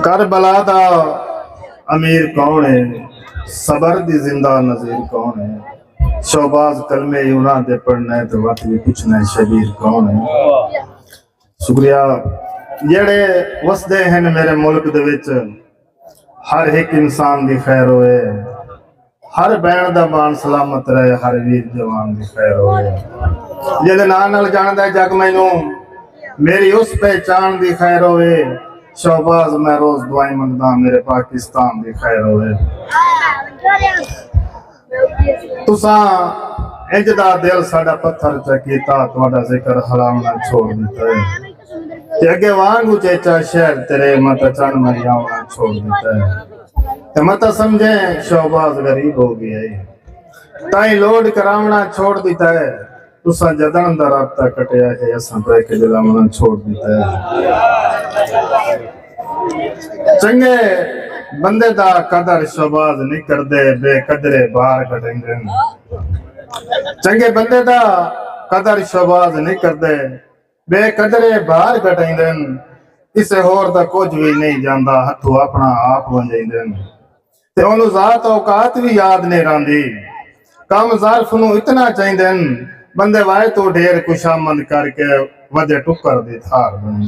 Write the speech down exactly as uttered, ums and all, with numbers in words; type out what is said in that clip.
کربلا دا امیر کون ہے؟ صبر دی زندہ نظیر کون ہے؟ شہباز کلمے ہی انہاں دے پڑھنا ہے تے وقت بھی پوچھنا ہے شبیر کون ہے؟ شکریہ۔ جڑے وسدے ہیں میرے ملک دے وچ، ہر ایک انسان دی خیر ہوئے، ہر بین دا مان سلامت رہے، ہر ویر جوان دی خیر ہوئے۔ جیندے ناں نال جاندا ہے جگ مینوں، میری اس پہچان دی خیر ہوئے۔ شہباز میں روز دعائیں منگدا، میرے پاکستان دی خیر ہوئے۔ تساں انج دا دل ساڈا پتھر چا کیتا، تہاڈا ذکر ہلاونا چھوڑ دیتا ہے۔ تے اگے وانگ اچیچا شہر تیرے، مت چن میں آونا چھوڑ دیتا ہے۔ تے مت سمجھیں شہباز غریب ہو گیا ہے، تائیں لوڈ کراونا چھوڑ دیتا ہے۔ تساں جدن دا رابطہ کٹیا ہے، اساں بریک جلاونا چھوڑ دیتا ہے۔ چنگے بندے دا قدر شہباز نہیں کردے، بے قدرے بار کٹیندے۔ چنگے بندے دا قدر شہباز نہیں کردے، بے قدرے بار کٹیندے۔ کسے ہور دا کچھ بھی نہیں جاندا، ہتھوں اپنا آپ ونجیندے۔ تے اونوں ذات اوقات وی یاد نہیں رہندی۔ کم ظرف نوں اتنا چاہیندے ہن، بندے وائے توں ڈھیر خوشامد کر کے ودے ٹکر دی تھار بنیندے۔